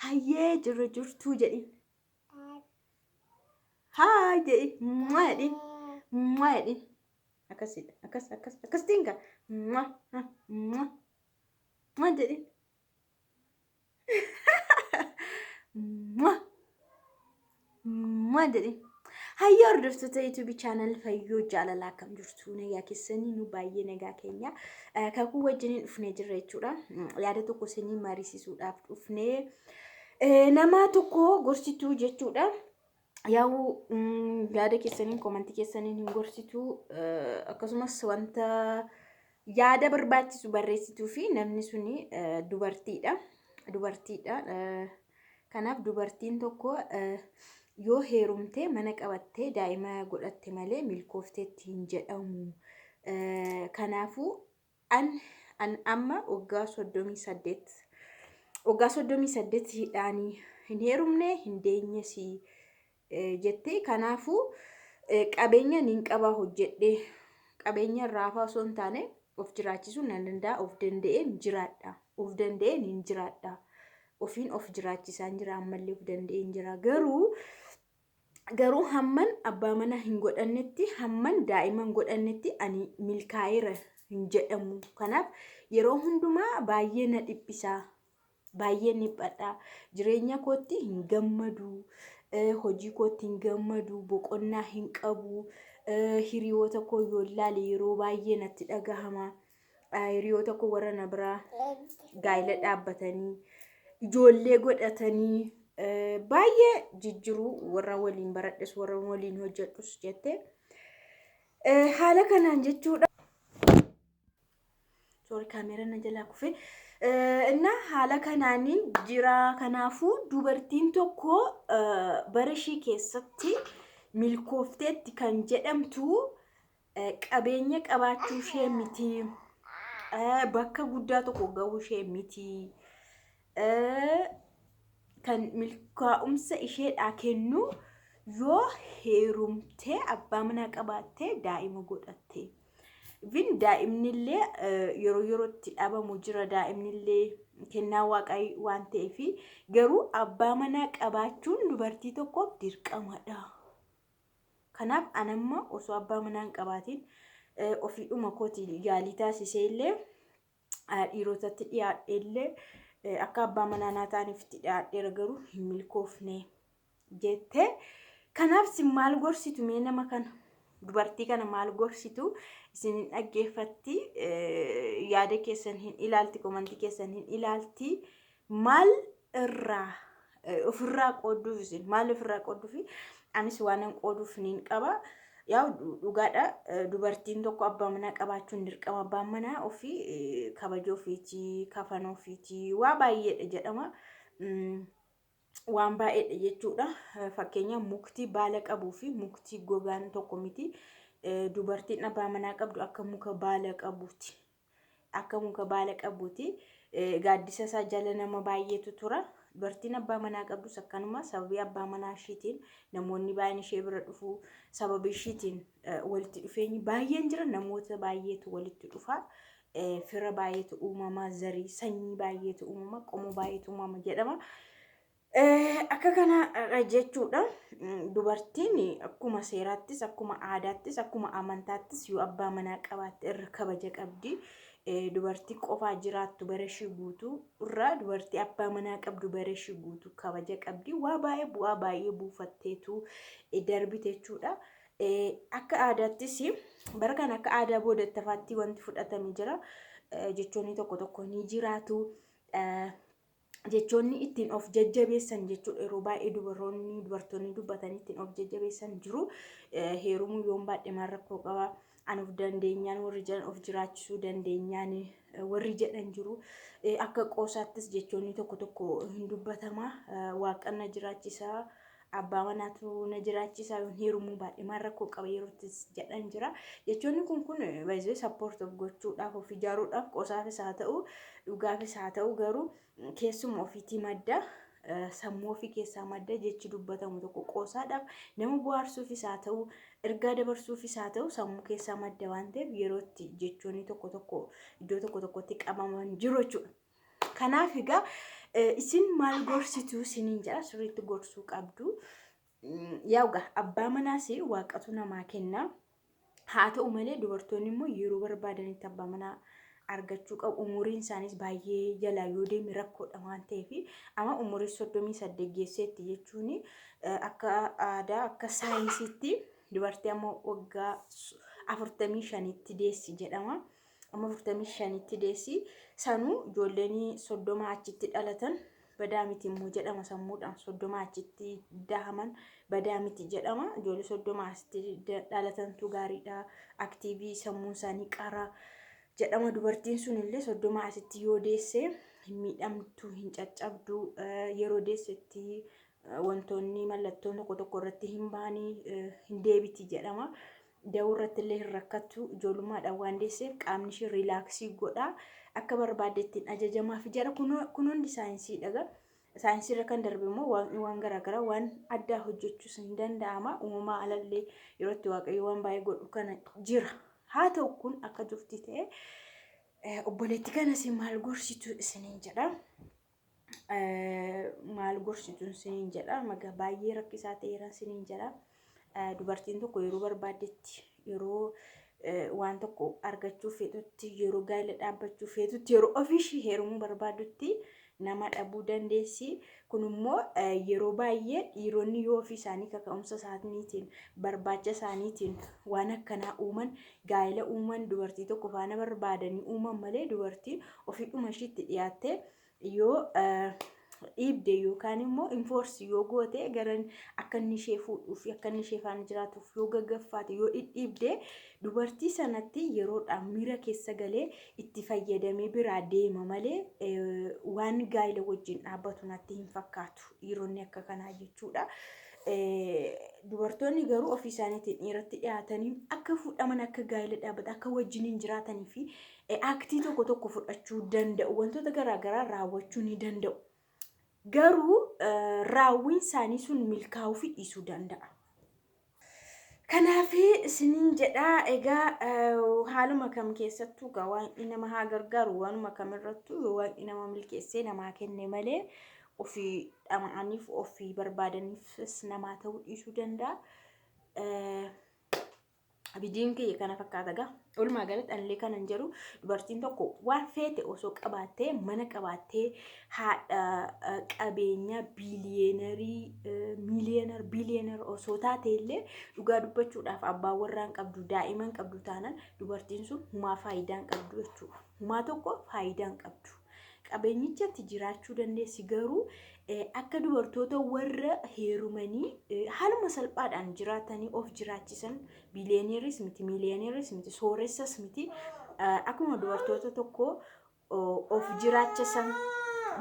Hayyee jirra jirtuu jedhin. Haa jedhin. Mwaa jedhin. Mwaa jedhin. Akkasidha. Akkas akkas akkasitiin gaa. Mwaa mwaa mwaa jedhin. Mwah! Mwah jedhi. Hayyoo hordoftoota YouTube channel Fayyoo Jaalalaa akkam jirtu nagaa keessanii nu baay'ee nagaa keenya kakuu wajjiniin dhufnee jirra jechuudha. Yaada tokko isinii mariisisuudhaaf dhufnee nama tokko gorsituu jechuudha. Yaa'u yaada keessaniin komantii keessaniin hin gorsituu akkasumas wanta yaada barbaachisu barreessituu fi namni suni dubartiidha. Dubartiidha. Kanaaf dubartiin tokko yoo heerumtee mana qabattee daa'ima godhatte malee milkoofteetti hin jedhamu. Kanaafuu an an amma waggaa 38 waggaa 38 hidhaanii hin heerumne hin deenyesi jettee kanaafuu qabeenya nin qaba hojjedhe qabeenya raafaa osoo hin taane of jiraachisuu nan danda'a of danda'een jiraadha of danda'een hin jiraadha ofiin of jiraachisaan jira ammallee of danda'een jira garuu Garuu hamman abbaa manaa hin godhannetti, hamman daa'ima hin godhannetti ani milkaa'eera hin jedhamu. Kanaaf yeroo hundumaa baay'ee na dhiphisa. Baay'ee dhiphadha. Jireenya kootti hin gammadu. Hojii kootti hin gammadu. Boqonnaa hin qabu. Hiriyoota koo yoo ilaale yeroo baay'ee natti dhagahama. Hiriyoota koo warra na biraa gaa'ela dhaabbatanii ijoollee godhatanii baay'ee jijjiruu warra waliin baradhes warra waliin hojjedhus jette haala kanaan jechuudha. Sorry kaameera na jalaa kufe. Innaa haala kanaan jira. Kanaafuu dubartiin tokko bara ishii keessatti milkoofteetti kan jedhamtu qabeenya qabaachuu ishee miti. Bakka guddaa tokko gahuu ishee miti. Kan milkaa'umsa isheedhaa kennu yoo heerumtee abbaa manaa qabaattee daa'ima godhatte. Even daa'imnillee yeroo yerootti dhabamu jira daa'imnillee kennaa waaqaa waan ta'eef garuu abbaa manaa qabaachuun dubartii tokkoof dirqamadha. Kanaaf an amma osoo abbaa manaa hin qabaatiin ofiidhuma kooti yaalii taasisee illee dhiirotatti dhiyaadhe illee akka abbaa manaa naa ta'aniif itti dhiyaadheera garuu hin milkoofne jette. Kanaaf isin maal gorsitu mee nama kana? Dubartii kana maal gorsitu? Isin hin dhaggeeffatti yaada keessan hin ilaalti komantii keessan hin ilaalti maal irraa ofirraa qoodduuf isin maal ofirraa qoodduuf anis waanan qooduuf niin qaba. Yaa dhugaadha dubartiin tokko abbaa manaa qabaachuun dirqama abbaan manaa ofii kabaja ofiitii kafana ofiitii waa baay'eedha jedhama. Waan baay'eedha jechuudha. Fakkeenyaaf mukti baala qabuu fi mukti gogaan tokko miti. Dubartiin abbaa manaa qabdu akka muka baala qabuuti. Akka muka baala qabuuti. Gaaddisa isaa jala nama baay'eetu tura. Dubartiin abbaa manaa qabdus akkanuma sababii abbaa manaa ishiitiin namoonni baay'een ishee bira dhufu. Sababii ishiitiin walitti dhufeenyi baay'een jira. Namoota baay'eetu walitti dhufa. Fira baay'eetu uumama, zarii sanyii baay'eetu uumama, qomoo baay'eetu uumama jedhama. Akka kana jechuudha. Dubartiin akkuma seeraattis, akkuma aadaattis, akkuma amantaattis yoo abbaa manaa qabaatte irra kabaja qabdi. Dubartii qofaa jiraattu bara ishii guutuu irra dubartii abbaa manaa qabdu bara ishii guutuu kabaja qabdi. Waa baay'ee bu'aa baay'ee buufatteetu darbite jechuudha. Akka aadaattis bara kana akka aadaa boodattafaatti wanti fudhatame jira. Jechoonni tokko tokko ni jiraatu. Jechoonni ittiin of jajjabeessan jechuudha. Yeroo baay'ee dubaroonni dubartoonni dubbatanii ittiin of jajjabeessan jiru. Heerumuu yoon baadhe maal rakkoo qaba? An of dandeenyaan warri jedhan of jiraachisuu dandeenyaan warri jedhan jiru. Akka qoosaattis jechoonni tokko tokko hin dubbatama. Waaqan na jiraachisaa. Abbaa manaatu na jiraachisaa yoon heerumuu baadhe maal rakkoo qaba yerootti jedhan jira. Jechoonni kun kun baay'ee sappoort of gochuudhaaf of ijaaruudhaaf qosaafis haa ta'u dhugaafis haa ta'u garuu keessuma ofiitii madda sammuu ofii keessaa madda jechi dubbatamu tokko qoosaadhaaf nama bohaarsuufis haa ta'u ergaa dabarsuufis haa ta'u sammuu keessaa madda waan ta'eef yerootti jechoonni tokko tokko iddoo tokko tokkotti qabaman jiru jechuudha. Kanaaf egaa Isin maal gorsitu isiniin jedha, sirriitti gorsuu qabdu. Yaa'ugaa abbaa manaas waaqatu namaa kenna. Haa ta'u malee dubartoonni immoo yeroo barbaadanitti abbaa manaa argachuu qabu. Umuriin isaaniis baay'ee jalaa yoo deeme rakkoodha waan ta'eef, amma umurii 38 geesseetti jechuun, akka aadaa, akka saayinsiitti dubartii amma waggaa 45tti deessi jedhama. Amma 45tti deessi. Sanuu ijoolleen 30 achitti dhalatan badaa miti immoo jedhama, sammuudhaan 30 achitti dahaman badaa miti jedhama. Ijoollee 30 asitti dhalatantu gaariidha. Active, sammuun isaanii qara jedhama. Dubartiin sun illee 30 asitti yoo deesse hin miidhamtu, hin caccabdu. Yeroo deessetti wantoonni mallattoon tokko tokko irratti hin baanii hin deebiti jedhama. Da'uu irratti illee hin rakkattu, ijoollummaadhaan waan deesseef qaamni ishee relax godha. Akka barbaadde ittiin ajajamaaf jedha. Kun hundi saayinsiidha. Saayinsii irra kan darbe immoo waan garaagaraa, waan addaa hojjechuus hin danda'ama. Uumamaa alallee yeroo itti Waaqayyo waan baay'ee godhu kana jira. Haa ta'u, kun akka jirti ta'e, obboleetti kanas maal gorsitu isiniin jedha. Maal gorsitu isiniin jedha. Maga baay'ee rakkisaa ta'eera isiniin jedha. Dubartiin tokko yeroo barbaaddetti, yeroo waan tokko argachuu feetutti, yeroo gaa'ela dhaabbachuu feetutti, yeroo ofiishii heerumuu barbaadutti nama dhabuu dandeessi. Kun immoo yeroo baay'ee dhiironni yoo ofii isaanii kaka'umsa isaaniitiin, barbaacha isaaniitiin waan akkanaa uuman, gaa'ela uuman, dubartii tokko faana barbaadanii uuman malee, dubartiin ofiidhuma ishiitti dhiyaattee yoo dhiibde yookaan immoo enforce yoo goote, gara akka inni ishee fuudhuu fi akka inni ishee faana jiraatuuf yoo gaggaffaate, yoo dhidhiibde, dubartii sanatti yeroodhaan miira keessa galee itti fayyadamee biraa deema malee waan gaa'ela wajjin dhaabbatu natti hin fakkaatu dhiironni akka kanaa jechuudha. Dubartoonni garuu ofii isaaniitiin dhiiratti dhiyaatanii akka fuudhaman, akka gaa'ela dhaabbatan, akka wajjiniin jiraatanii fi act tokko tokko fudhachuu danda'u, wantoota garaagaraa raawwachuu ni danda'u. Garuu raawwiin isaanii sun milkaa'uu fi dhiisuu danda'a. Kanaaf isiniin jedhaa, egaa haaluma kam keessattuu gaa waaqni nama haa gargaaru. Waanuma kamirrattuu yoo waaqni nama milkeessee namaa kenne malee, ofii dhama'aniif, ofii barbaadaniifis namaa ta'uu dhiisuu danda'a. Viidiyoon kiyya kana fakkaata gaa. Walumaa galatti anillee kanan jedhu, dubartiin tokko waan feete osoo qabaattee, mana qabaattee, haadha qabeenya billionaire, millionaire, billionaire osoo taate illee, dhugaa dubbachuudhaaf abbaa warraan qabdu, daa'iman qabdu taanaan, dubartiin sun humaa faayidaa hin qabdu jechuudha. Humaa tokko faayidaa hin qabdu. Qabeenyichatti jiraachuu dandeessi, garuu akka dubartoota warra heerumanii haaluma salphaadhaan jiraatanii of jiraachisan, billionaireis miti, millionaireis miti, sooressas miti, akkuma dubartoota tokko of jiraachisan,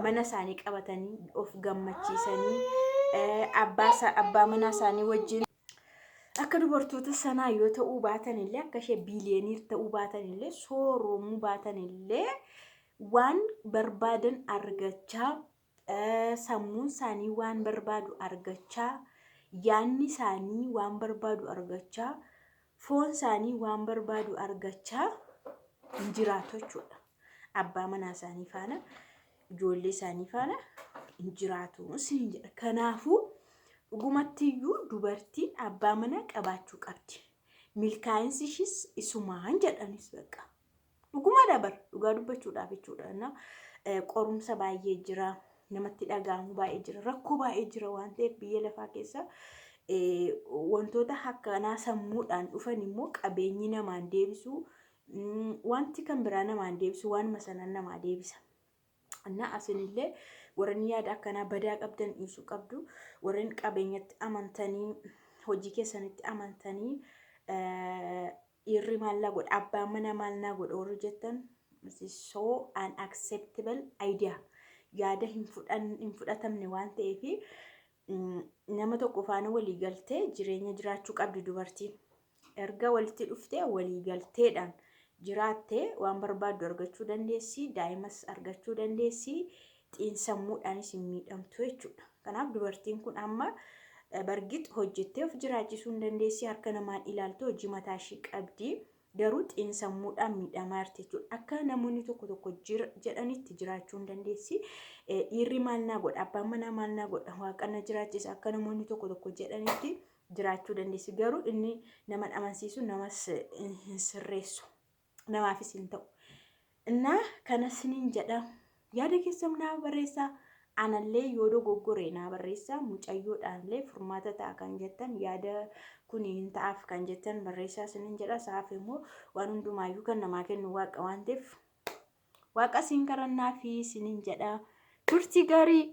mana isaanii qabatanii of gammachiisanii, abbaa manaa isaanii wajjin akka dubartoota sanaa yoo ta'uu baatan illee, akka ishee billionaire ta'uu baatan illee, sooromuu baatan illee, waan barbaadan argachaa, sammuun isaanii waan barbaadu argachaa, yaadni isaanii waan barbaadu argachaa, foon isaanii waan barbaadu argachaa hin jiraatu jechuudha. Abbaa manaa isaanii faana, ijoollee isaanii faana hin jiraatu isin jedha. Kanaafuu dhugumattiyyuu dubartiin abbaa manaa qabaachuu qabdi. Milkaa'insi ishiis isumaan jedhanis bakka. Dhuguma dabar dhugaa dubbachuudhaaf jechuudha. Qorumsa baay'ee jira. Namatti dhaga'amu baay'ee jira. Rakkoo baay'ee jira waan ta'eef, biyya lafaa keessa wantoota akkanaa sammuudhaan dhufan immoo qabeenyi namaan deebisu, wanti kan biraa namaan deebisu, waanuma sanaan namaa deebisa. Innaa asinillee warreen yaada akkanaa badaa qabdan dhiisuu qabdu. Warreen qabeenyatti amantanii, hojii keessanitti amantanii, dhiirri maal naa godha, abbaan manaa maal naa godha warri jettan, this is so unacceptable idea. Yaada hin fudhatamne waan ta'eef, nama tokko faana walii galtee jireenya jiraachuu qabdi dubartiin. Erga walitti dhuftee walii galteedhaan jiraattee waan barbaaddu argachuu dandeessi, daa'imas argachuu dandeessi, xiinsammuudhaanis hin miidhamtu jechuudha. Kanaaf dubartiin kun amma bargit hojjettee of jiraachisuu hin dandeessi, harka namaan ilaaltu, hojii mataa ishii qabdi. Garuu xiinsammuudhaan miidhamaa jirti jechuudha. Akka namoonni tokko tokko jedhanitti jiraachuu hin dandeessi. Dhiirri maal naa godha, abbaan manaa maal naa godha, waaqa na jiraachisa akka namoonni tokko tokko jedhanitti jiraachuu dandeessi. Garuu inni nama amansiisu namas hin sirreessu. Namaafis hin ta'u. Innaa kana siniin jedha. Yaada keessan naa barreessaa. Anallee yoo dogoggore naa barreessaa. Mucayyoodhaanillee furmaata ta'a kan jettan yaada kun hin ta'aaf kan jettan barreessaa siniin jedha. Sa'aaf immoo waan hundumaayyuu kan namaa kennu waaqa waan ta'eef waaqa siin kadhannaa fi siniin jedha. Turtii gaarii.